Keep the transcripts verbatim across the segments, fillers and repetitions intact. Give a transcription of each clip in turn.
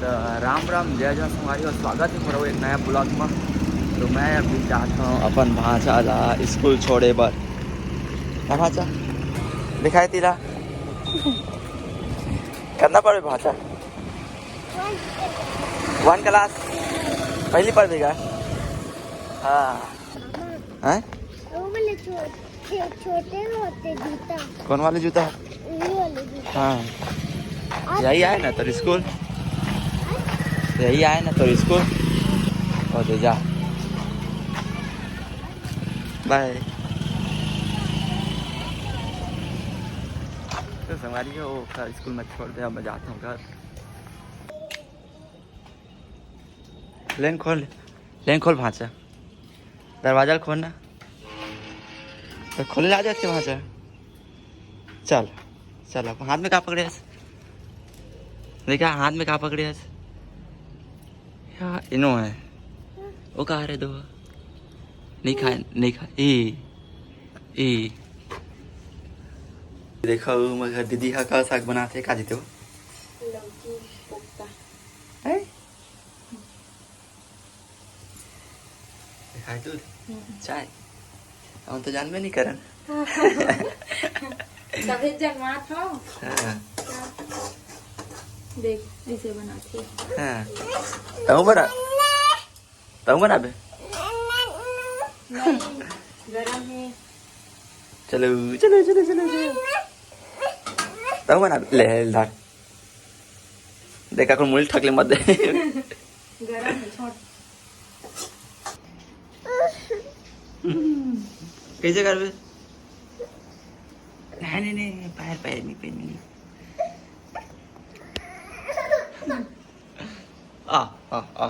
राम राम, जय जय संगवारी, अउ स्वागत हे मोर एक नया vlog म। तो मैं अभी जात हूँ अपन भांचा ला स्कूल छोड़े बर। ना भांचा, दिखाई तीला। कतना पढ़बे भांचा? One class, पहली पढ़बे का? हाँ। हैं? वो वाले छो-, छे-, छोटे होते जूता। कौन वाले जूता? ये वाले जूता। हाँ। यही आए ना तोर स्कूल? यही आए ना तोर स्कूल? और दे जा। बाय। तो संगवारी हो, ओखर स्कूल में छोड़ दे, अब मैं जाता हूँ घर। लेन खोल, लेन खोल भांचा। दरवाजा ल खोल ना। तो खोले ला जाते वहाँ से। चल, चल, अब हाथ में का पकड़े हस? देखा, हाथ में का पकड़े हस? या, इनो है। वो कहाँ रे दो? नहीं खाए, नहीं खाए। ए, ए। देखा, वो मगर दीदी हा का साग बनाते, का देते हो? लौकी कोफ्ता। हैं? खाए दूध? हम्म। चाय? हम तो जानबे नहीं करन। तभी जन्मात हो। हाँ। देख, ऐसे बनाते। हाँ। तहु बना, तहु बनाबे? नहीं, गरम है। चलो, चलो, चलो, चलो, चलो। तहु बनाबे? ले, ले, धर। देखा, कोई मुड़ी ठकले मत दे। गरम है, छोड़। कैसे करबे? नहीं, नहीं, नहीं, पैर, पैर नहीं, पैर नहीं। आ, आ, आ,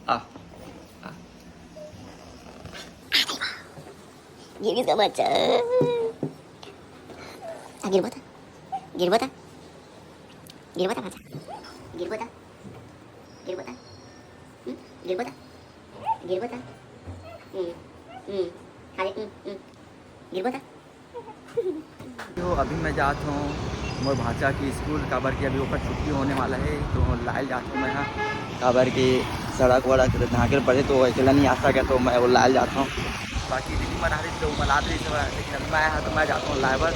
आ, आ। गिर गया बच्चा। आ, गिर बता। गिर बता। गिर बता, बता। गिर बता। गिर बता। हम्म? गिर बता। गिर बता। हम्म, हम्म। खाली, हम्म, हम्म। गिर बता। तो अभी मैं जात हूँ मोर भांचा की स्कूल, काबर कि अभी ओकर छुट्टी होने वाला है, तो लाए जात हूँ मैं हा। काबर कि सड़क वड़क ढांके पड़े, तो अकेला नहीं आ सके, तो मैं वो लाए जात हूँ। बाकी दीदी मन आ रही, तो वो मन आत रही, लेकिन अभी मैं आया, तो मैं जात हूँ लाए बर।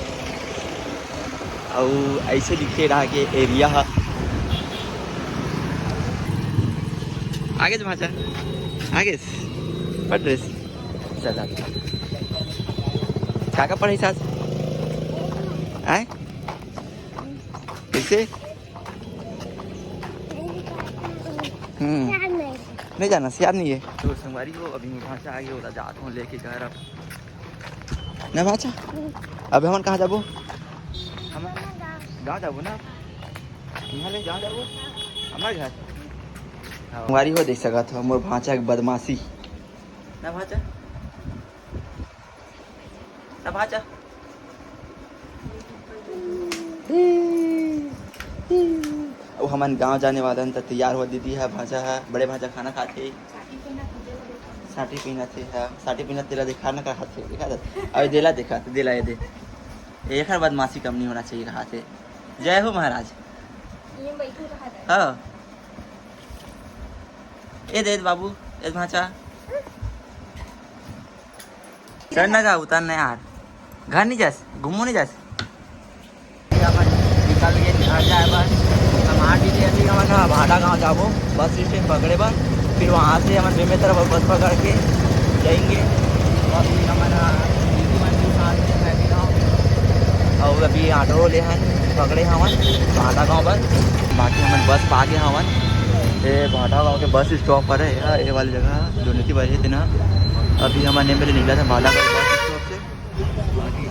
अउ ऐसे दिखते रहा के एरिया हा। आगे भांचा, आगे पढ़ रहे। चला। का का पढ़े सास? आए? कैसे? हम्म। नहीं जाना, याद नहीं है। तो संगवारी हो, अभी मैं भांचा आगे, ओला जात हूँ लेके घर अब। ना भांचा? अबे हमन कहाँ जाबो? हम गाँव जाबो ना। यहाँ ले गाँव जाबो। हमारे घर। हाँ। संगवारी हो, देख सकत हो मोर भांचा के बदमाशी। ना भांचा? ना भांचा? अब हमन गांव जाने वाला हन, त तैयार हुआ दीदी है, भांचा है, बड़े भांचा खाना खाथे। साटी पीनत हे, हाँ, साटी पीनत तेला देखा ना का हाथे, देखा था? अबे देला देखा, देला ये दे। एकर बदमाशी कम नहीं होना चाहिए, कहा थे। जय हो महाराज। ये बैठो कहा था। हाँ। ए दे, ए दे बाबू, ए दे भांचा। चढ़ ना का, उतर ना यार। घर नहीं जास, घूमो नहीं जास। हमन निकल गए घर जाए बर। हम आठ बजे अभी हमन ह भाटा गांव जाबो, बस स्टैंड पकड़े बर। फिर वहां से हमन बेमेतरा बस पकड़ के जाएंगे। तो अभी हमन ह दीदी मन के साथ में मैं भी हूँ। और अभी ऑटो ले हन, पकड़े हवन भाटा गांव बर। बाकी हमन बस पा गे हवन। ये भाटा गांव के बस स्टॉप पर है, ये वाली जगह जो नीति बजे थे ना। अभी हमन एम निकला था भाटा गांव बस स्टॉप से। बाकी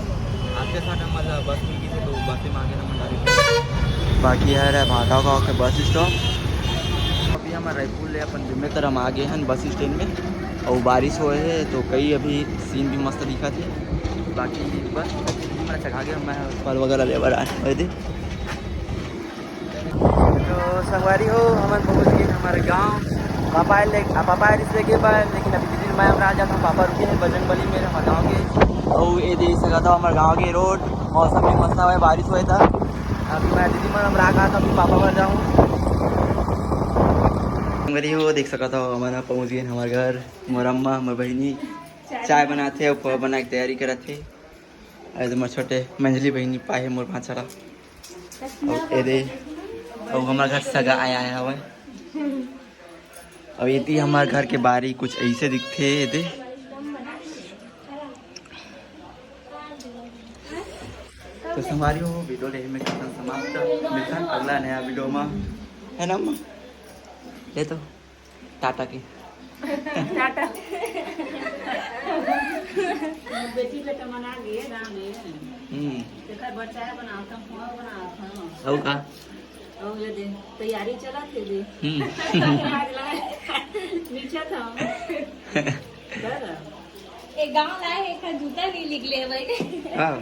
आते साथ हमन ला बस मिल गई थी, तो बस में आगे हमन डायरेक्ट। बाकी ये रहा भाटा गांव के बस स्टॉप। अभी हमन रायपुर ले अपन बेमेतरा म आगे हन बस स्टैंड में, और बारिश होए है तो कई अभी सीन भी मस्त दिखत है। बाकी बस हमारा चढ़ा गया, मैं फल वगैरह ले बर आए हुए थे। तो संगवारी हो, हमन पहुंच गए हमारे गांव। पापा आए ले, आ, पापा आए रिस लेके बाय, लेकिन अभी दीदी मैं हमरा जाता हूँ, पापा रुके हैं बजरंग बली में, हमारे गांव के। और ये देख सकता हूँ हमारे गांव के रोड, मौसम भी मस्त हुआ है, बारिश हुआ था। अभी मैं दीदी मैं हमरा कहा था, अभी पापा घर जाऊँ। संगवारी हो, देख सकत हो, हमन ह पहुंच गेन हमर घर। मोर अम्मा, मोर बहिनी चाय बनात हे अउ पोहा बनाए के तैयारी करत हे। अउ मोर छोटे मंझली बहिनी पाए हे मोर भांचा ला। अउ ए दे, अउ हमर घर सगा आया है हवय। अउ एती हमर घर के बारी कुछ ऐसे दिखथे, ए दे। तो संगवारी हो, वीडियो ले में खतम समाप्त। मिलथन अगला नया वीडियो में, है ना अम्मा? ले तो टाटा की। टाटा। बेटी बेटा मना गए गाँव में। हम्म। तेकर बर चाय बनावत हूँ, पोहा बनावत हूँ। अउ का? अउ ये दे, तैयारी चलत हे दे। हम्म। आज ला, नीचे था। दादा। ए गाँव लाए, एक जूता नहीं निकले भाई। हाँ।